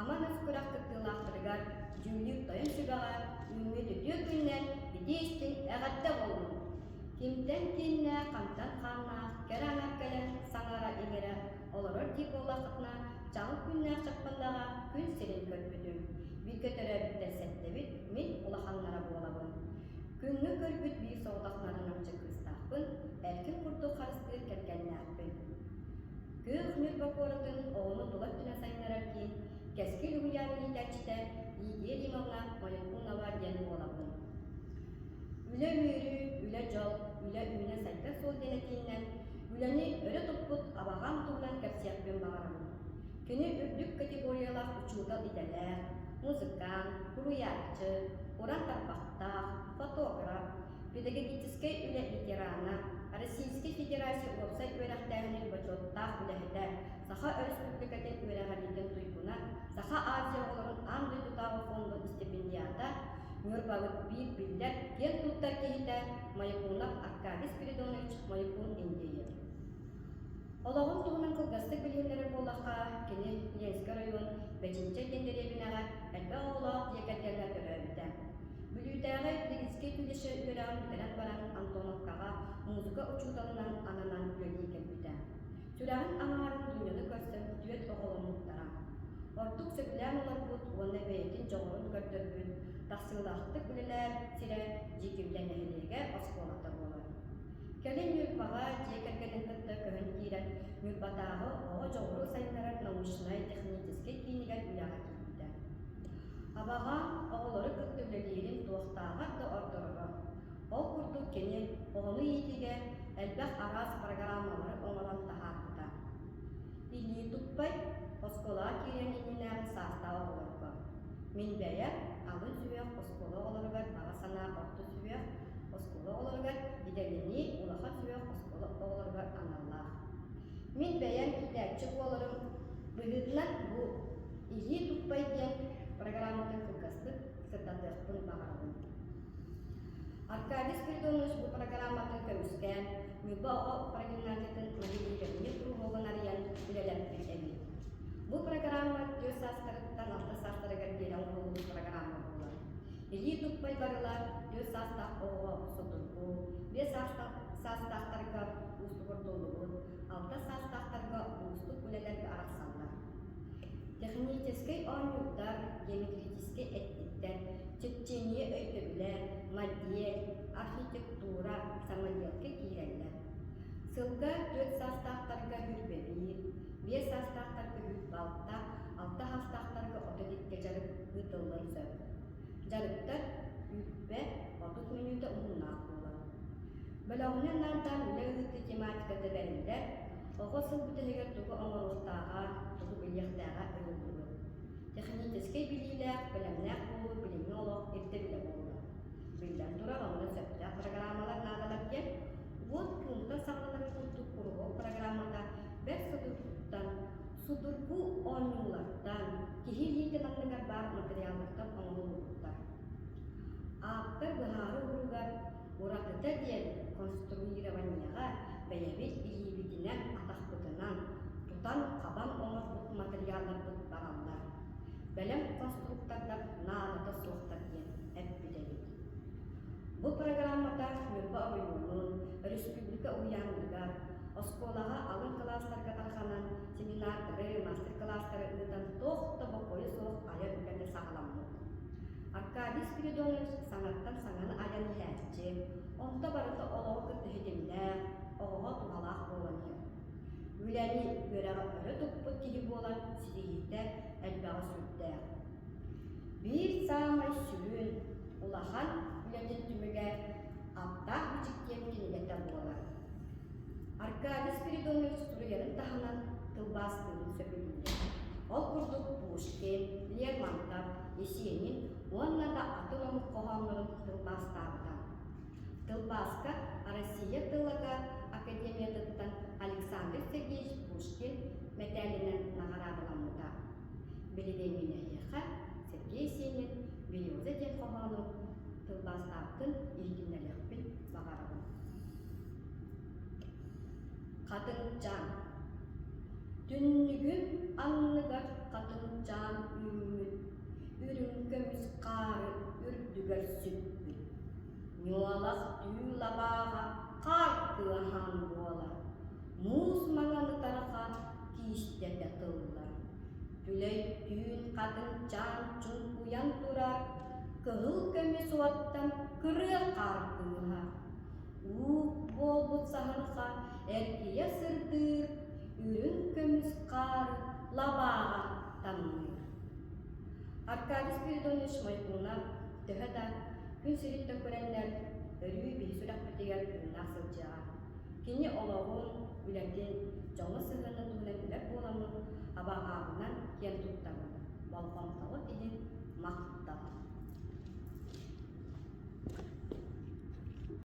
Аман өс күрэх кыттыылаахтарыгар дьүүллүүр тойон сүбэҕэ үүммүт үтүө күнүнэн итии-истиҥ эҕэрдэ буоллун! Кимтэн кииннээх, хантан хааннаах, кэрэ аҥар кэлэн саҥара-иҥэрэ олорор дии буоллаххытына, чаҕыл күннээх Чаппандаҕа күн сирин көрбүтүм. Бииргэ төрөөбүттэр сэттэбит, мин улаханнара буолабын. Күҥҥэ көрбүт биир соҕотох нарынамчы кыыстаахпын, эркин курдук харыстыыр кэргэннээхпин. Күөх Ньурба куоратын оҕону тула өттүнэн сайыннарар киин Кэскил уһуйаан иитээччитэ Лидия Римовна Моякунова диэн буолабын. Үлэ үөрүү, үлэ дьол, үлэ үүнэ сайдар суол диэн этииннэн үлэни өрө туппут абаҕам туһунан кэпсиэхпин баҕарабын. Кини үрдүк категориялаах учуутал идэлээх, музыкант, суруйааччы, уран тарбахтаах, фотограф, педагогическай үлэ ветерана, Российскай Федерация уопсай үөрэхтээһинин бочуоттаах үлэһитэ, Саха Өрөспүүбүлүкэтин үөрэҕириитин туйгуна, Саха Азия оҕолорун аан дойдутааҕы фондун стипендиата, Ньурбабыт биир биллэр, киэн туттар киһитэ Моякунов Аркадий Спиридонович Моякун Индеев. Олоҕун туһунан кылгастык билиһиннэрэр буоллахха, кини Ленскэй оройуон Бэчинчэ диэн дэриэбинэҕэ элбэх оҕолоох дьиэ кэргэҥҥэ төрөөбүтэ. Бүлүүтээҕи педагогическай училище үөрэҕин бүтэрэн баран Антоновкаҕа музыка учууталынан ананан үлэлии кэлбитэ. Сүрэҕин аҥаарын Дуняны көрсөн түөрт оҕоломмуттара. Ордук сөбүлээн олорбут уонна бэйэтин дьоҕурун көрдөрбүт, тахсыылаахтык үлэлээбит сирэ Дьиикимдэ нэһилиэгэ оскуолата буолар. Кэлин Ньурбаҕа дьиэ кэргэнин кытта көһөн киирэн Ньурбатааҕы оҕо дьоҕуру сайыннарар научнай-техническэй киинигэр үлэҕэ киирбитэ. Абаҕа оҕолору кытта үлэлиирин туохтааҕар да ордороро. Ол курдук кини оҕону иитиигэ элбэх араас программалары оҥорон таһаарбыта. Илии туппай оскуолаҕа киириэн иннинээҕи саастаах оҕолорго. Мин бэйэм алын сүһүөх оскуола оҕолоругар баҕа санаа орто сүһүөх оскуола оҕолоругар идэлэнии улахан сүһүөх оскуола оҕолоругар аналлаах. Мин бэйэм иитээччи буоларым быһыытынан бу Илии туппай диэн программатын кылгастык сырдатыахпын баҕарабын. Аркадий Спиридонович бу программатын көмүскээн, Ньурба оҕо прогимназиятын моделирование куруһуогун арыйан үлэлэппит эбит. Бу программа түөрт саастарыттан алта саастарыгар диэри оҥоһуллубут программа буолар. Илии туппай барыла түөрт саастаах оҕоҕо судургу, биэс саастаахтарга уустугурдуллубут, алта саастаахтарга уустук үлэлэргэ арахсаллар. Техническэй оонньуурдар, геометрическэй эттиктэр, чэпчиэнийэ өйдөбүлэ, модель, архитектура, самоделка киирэллэр. Сылга түөрт саастаахтарга хүрбэбиир, биэс саастаахтарга хүрбалта, алта саастаахтарга 32 дьарык ыытыллыан сөп. Дьарыктар үүппэ 30 мүнүүтэ уһуннаах буолар. Бөлөҕүнэн наардаан үлэ ыытыы тематиката бэриллэр, оҕо сыл бүтэһигэр тугу оҥоруохтааҕа, тугу билиэхтээҕэ ыйыллыбыт. Техническэй билиилээх, бэлэмнээх буолуу билиҥҥи олох ирдэбилэ буолла. Биллэн турар, онно сөптөөх программалар наадалар диэн, уот кыымтан саҕаланарын курдук куруһуок программата бэрт судургутуттан, судургу оонньуулартан, киһи илиитин анныгар баар матырыйааллартан оҥоһуллубуттар. Ааптар быһаарыы уһугар уратыта диэн конструированиеҕа бэйэбит илиибитинэн, атахпытынан тутан-хабан оҥорбут матырыйаалларбыт бараллар. Бэлэм конструктордар наадата суохтар диэн эппит эбит. Бу программата Ньурба оройуонун, өрөспүүбүлүкэ уһуйааннарыгар, оскуолаҕа алын кылаастарга тарҕанан семинардары, мастер-кылаастары ыытан туох да бокуойа суох айар үлэтэ саҕаламмыт. Аркадий Спиридонович саҥаттан саҥаны айан иһээччи, онто барыта олоҕу кытта ситимнээх, оҕоҕо туһалаах буолан иһэр. Үлэни, үөрэҕи өрө туппут киһи буолан ситиһиитэ элбэҕэ сүрдээх. Биир саамай сүрүн, улахан үлэтин түмүгэ Аптаах бичик диэн кинигэтэ буолар. Аркадий Спиридонович суруйарын таһынан тылбаастыырын сөбүлүүрэ. Ол курдук Пушкин, Лермонтов, Есенин уонна да атын омук хоһооннорун тылбаастаабыта. Тылбааска Россия тыллага Академиятыттан Александр Сергеевич Пушкин мэтээлинэн наҕараадаламмыта. Билигин мин эһиэхэ Сергей Есенин «Береза» диэн хоһоону тылбаастаабытын иһитиннэриэхпин баҕарабын. Хатыҥчаан Түннүгүм анныгар хатыҥчаан үүнэр. көмүс хаары үрдүгэр сүппүт. Ньуолах түү лабааҕа хаар кыаһаан буолар, муус маҥан ытарҕа киистэтэ тыллар. Түлэй түүн хатыҥчаан чуҥкуйан турар, кыһыл көмүс уоттан кырыа хаар кыыһар. Уу буолбут саһарҕа эргийэ сырдыыр, үрүҥ көмүс хаары лабааҕа тамныыр. Аркадий Спиридонович Мойкунов төһө да күн сириттэн күрэннэр, өрүү биһи сүрэхпитигэр тыыннаах сылдьыаҕа. Кини олоҕун, үлэтин, дьоҥҥо сыһыанын туһунан билэр буоламмын, абаҕаабынан киэн туттабын. Болҕомтоҕут иһин махтал!